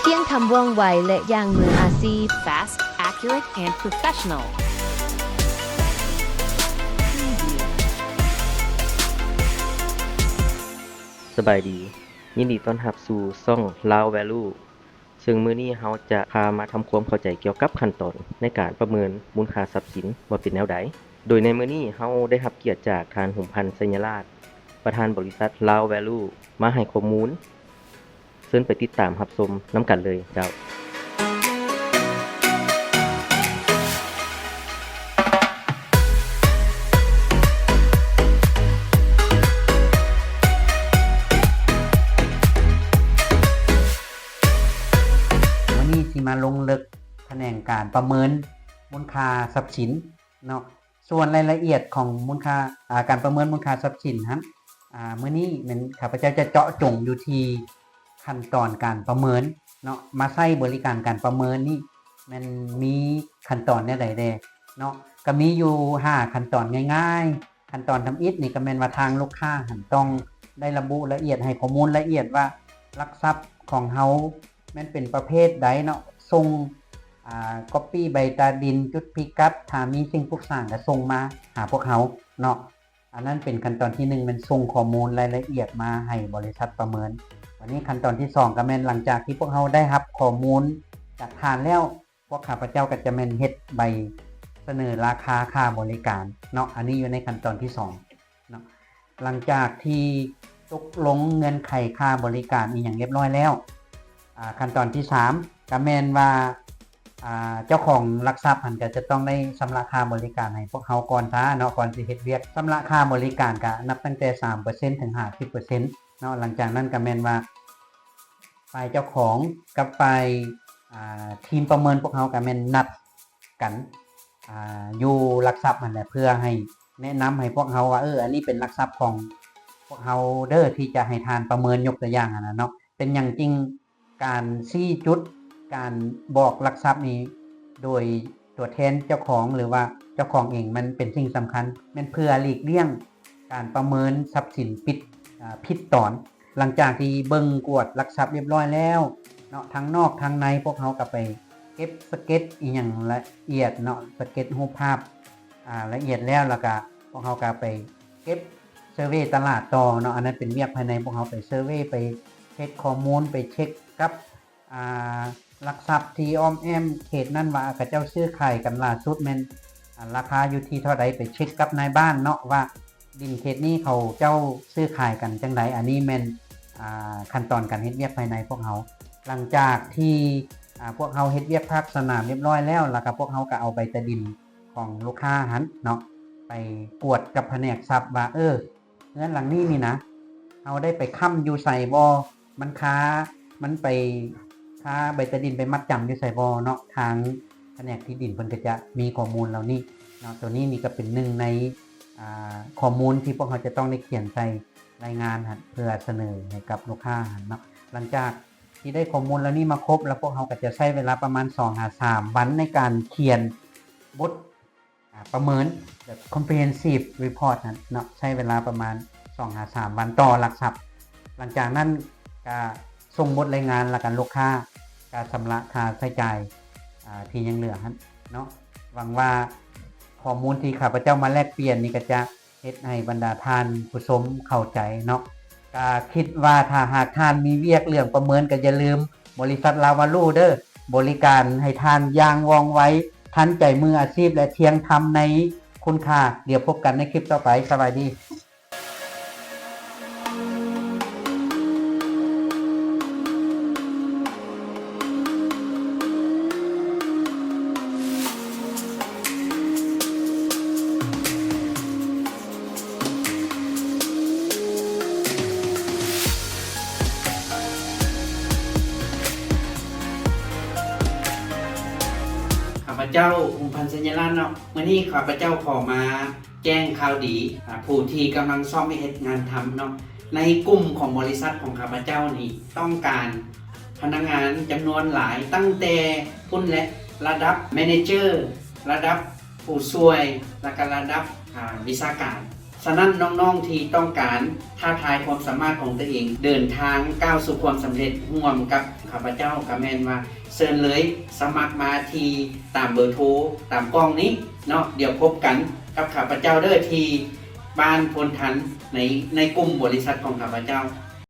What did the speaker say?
ທ່ຽງທຳ ວ່ອງໄວ ແລະ ຢ່າງມືອາຊີບ. Fast, accurate, and professional. ສະບາຍດີ, ຍິນດີຕ້ອນຮັບສູ່ຊ່ອງ Lao Value. ເຊິ່ງມື້ນີ້ເຮົາຈະພາມາທຳຄວາມເຂົ້າໃຈກ່ຽວກັບຂັ້ນຕອນໃນການປະເມີນມູນຄ່າຊັບສິນວ່າເປັນແນວໃດ. ໂດຍໃນມື້ນີ້ເຮົາໄດ້ຮັບກຽດຈາກທ່ານ ຫົມພັນ ໄຊຍະລາດ, ປະທານບໍລິສັດ Lao Value ມາໃຫ້ຂໍ້ມູນ. ເຊີນໄປຕິດຕາມຮັບຊົມນຳກັນເລີຍເຈົ້າ. ມື້ນີ້ຊິມາລົງເລິກຂະແໜງການປະເມີນມູນຄ່າຊັບສິນເນາະ. ສ່ວນລາຍລະອຽດຂອງມູນຄ່າ ອາ ການປະເມີນມູນຄ່າຊັບສິນຫັ້ນ ອາ ມື້ນີ້ແມ່ນຂ້າພະເຈົ້າຈະເຈາະຈົງຢູ່ທີ່ຂັ້ນຕອນການປະເມີນເນາະ. ມາໃຊ້ບໍລິການການປະເມີນນີ້ແມ່ນມີຂັ້ນຕອນແນວໃດແດ່ເນາະ? ກະມີຢູ່ຫ້າຂັ້ນຕອນງ່າຍໆ. ຂັ້ນຕອນທຳອິດນີ້ກະແມ່ນວ່າທາງລູກຄ້າຫັ້ນຕ້ອງໄດ້ລະບຸລະອຽດ ໃຫ້ຂໍ້ມູນລະອຽດວ່າຫຼັກຊັບຂອງເຮົາແມ່ນເປັນປະເພດໃດເນາະ, ສົ່ງ ອາ ກັອບປີ້ໃບຕາດິນ, ຈຸດພິກັດ, ຖ້າມີສິ່ງປຸກສ້າງກະສົ່ງມາຫາພວກເຮົາເນາະ. ອັນນັ້ນເປັນຂັ້ນຕອນທີໜຶ່ງ ແມ່ນສົ່ງຂໍ້ມູນລາຍລະອຽດມາໃຫ້ບໍລິສັດປະເມີນ. ບາດນີ້ຂັ້ນຕອນທີສອງ ກະແມ່ນຫຼັງຈາກທີ່ພວກເຮົາໄດ້ຮັບຂໍ້ມູນຈາກທ່ານແລ້ວ ພວກຂ້າພະເຈົ້າກະຈະແມ່ນເຮັດໃບສະເໜີລາຄາຄ່າບໍລິການເນາະ. ອັນນີ້ຢູ່ໃນຂັ້ນຕອນທີສອງເນາະ. ຫຼັງຈາກທີ່ຕົກລົງເງື່ອນໄຂຄ່າບໍລິການອີ່ຫຍັງລຽບຮ້ອຍແລ້ວ ອາ ຂັ້ນຕອນທີສາມ ກະແມ່ນວ່າ ອາ ເຈົ້າຂອງຫຼັກຊັບຫັ້ນກະຈະຕ້ອງໄດ້ຊຳລະຄ່າບໍລິການໃຫ້ພວກເຮົາກ່ອນຊາເນາະ ກ່ອນຊິເຮັດວຽກ. ຊຳລະຄ່າບໍລິການກະນັບຕັ້ງແຕ່ສາມເປີເຊັນ ເຖິງຫ້າສິບເປີເຊັນເນາະ. ຫຼັງຈາກນັ້ນກະແມ່ນວ່າ ຝ່າຍເຈົ້າຂອງກັບຝ່າຍ ອາ ທີມປະເມີນພວກເຮົາກະແມ່ນນັດກັນ ອາ ຢູ່ຫຼັກຊັບຫັ້ນແຫຼະ ເພື່ອໃຫ້ແນະນຳໃຫ້ພວກເຮົາວ່າ ເອີ ອັນນີ້ເປັນຫຼັກຊັບຂອງພວກເຮົາເດີ ທີ່ຈະໃຫ້ທ່ານປະເມີນ. ຍົກຕົວຢ່າງຫັ້ນນະເນາະ ເປັນຫຍັງຈຶ່ງ ການຊີ້ຈຸດ ການບອກຫຼັກຊັບນີ້ ໂດຍຕົວແທນເຈົ້າຂອງ ຫຼືວ່າເຈົ້າຂອງເອງ ມັນເປັນສິ່ງສຳຄັນ ແມ່ນເພື່ອຫຼີກລ່ຽງການປະເມີນຊັບສິນຜິດ ອາ ຜິດຕອນ. ຫຼັງຈາກທີ່ເບິ່ງກວດຫຼັກຊັບລຽບຮ້ອຍແລ້ວເນາະ ທັງນອກທັງໃນ ພວກເຮົາກະໄປເກັບສະເກັດອີ່ຫຍັງລະອຽດເນາະ ສະເກັດຮູບພາບ ອາ ລະອຽດແລ້ວ ລະກະພວກເຮົາກະໄປເກັບ ເຊີເວຕະຫຼາດຕໍ່ເນາະ. ອັນນັ້ນເປັນວຽກພາຍໃນ ພວກເຮົາໄປເຊີເວ ໄປເຊັກຂໍ້ມູນ ໄປເຊັກກັບ ອາ ຫຼັກຊັບທີ່ອ້ອມແອ້ມເຂດນັ້ນວ່າ ເຂົາເຈົ້າຊື້ຂາຍກັນຫຼ້າສຸດແມ່ນ ອາ ລາຄາຢູ່ທີ່ເທົ່າໃດ ໄປເຊັກກັບນາຍບ້ານເນາະ ວ່າດິນເຂດນີ້ເຂົາເຈົ້າຊື້ຂາຍກັນຈັ່ງໃດ. ອັນນີ້ແມ່ນ ອາ ຂັ້ນຕອນການເຮັດວຽກພາຍໃນພວກເຮົາ. ຫຼັງຈາກທີ່ ອາ ພວກເຮົາເຮັດວຽກພາກສະໜາມລຽບຮ້ອຍແລ້ວ ລະກະພວກເຮົາກະເອົາໃບຕາດິນ ຂອງລູກຄ້າຫັ້ນເນາະ ໄປກວດກັບພະແນກຊັບວ່າ ເອີ ເຮືອນຫຼັງນີ້ນີ້ນະ ເຮົາໄດ້ໄປຄ້ຳຢູ່ໃສບໍ່? ມັນຄາ ມັນໄປຄາໃບຕາດິນໄປມັດຈຳຢູ່ໃສບໍ່ເນາະ? ທາງພະແນກທີ່ດິນເພິ່ນກະຈະມີຂໍ້ມູນເຫຼົ່ານີ້ເນາະ. ໂຕນີ້ນີ້ກະເປັນໜຶ່ງໃນ ອາ ຂໍ້ມູນທີ່ພວກເຮົາຈະຕ້ອງໄດ້ຂຽນໃສ່ລາຍງານຫັ້ນ ເພື່ອສະເໜີໃຫ້ກັບລູກຄ້າຫັ້ນເນາະ. ຫຼັງຈາກ ທີ່ໄດ້ຂໍ້ມູນເຫຼົ່ານີ້ມາຄົບ ລະພວກເຮົາກະຈະໃຊ້ເວລາປະມານສອງຫາສາມວັນໃນການຂຽນບົດ ອາ ປະເມີນແບບ comprehensive report ຫັ້ນເນາະ ໃຊ້ເວລາປະມານສອງຫາສາມວັນຕໍ່ຫຼັກຊັບ. ຫຼັງຈາກນັ້ນກະສົ່ງບົດລາຍງານ ລະກະລູກຄ້າກະຊຳລະຄ່າໃຊ້ຈ່າຍ ອາ ທີ່ຍັງເຫຼືອຫັ້ນເນາະ. ຫວັງວ່າຂໍ້ມູນທີ່ຂ້າພະເຈົ້າມາແລກປ່ຽນນີ້ກະຈະ ເຮັດໃຫ້ບັນດາທ່ານຜູ້ຊົມເຂົ້າໃຈເນາະ. ກະຄິດວ່າຖ້າຫາກທ່ານມີວຽກເລື່ອງປະເມີນ ກະຢ່າລືມ ບໍລິສັດ Lao Value ເດີ ບໍລິການໃຫ້ທ່ານຢ່າງວ່ອງໄວ, ທັນໃຈ, ມືອາຊີບ ແລະ ທ່ຽງທຳໃນຄຸນຄ່າ. ດຽວພົບກັນໃນຄລິບຕໍ່ໄປ. ສະບາຍດີ. ຂ້າພະເຈົ້າ ຫົມພັນ ໄຊຍະລາດເນາະ, ມື້ນີ້ຂ້າພະເຈົ້າຂໍມາ ແຈ້ງຂ່າວດີ ອາ ຜູ້ທີ່ກຳລັງຊອກວຽກເຮັດງານທຳເນາະ. ໃນກຸ່ມຂອງບໍລິສັດຂອງຂ້າພະເຈົ້ານີ້ ຕ້ອງການພະນັກງານຈຳນວນຫຼາຍ, ຕັ້ງແຕ່ພຸ້ນແຫຼະ ລະດັບ manager ລະດັບຜູ້ຊ່ວຍ ແລ້ວກະລະດັບ ອາ ວິຊາການ. ສະນັ້ນ ນ້ອງໆທີ່ຕ້ອງການທ້າທາຍຄວາມສາມາດຂອງຕົວເອງ ເດີນທາງກ້າວສູ່ຄວາມສຳເລັດຮ່ວມກັບຂ້າພະເຈົ້າ ກໍແມ່ນວ່າເຊີນເລີຍ ສະໝັກມາທີ່ຕາມເບີໂທຕາມກ້ອງນີ້ເນາະ. ດຽວພົບກັນກັບຂ້າພະເຈົ້າເດີ ທີ່ບ້ານໂພນທັນ ໃນ ໃນກຸ່ມບໍລິສັດຂອງຂ້າພະເຈົ້າ.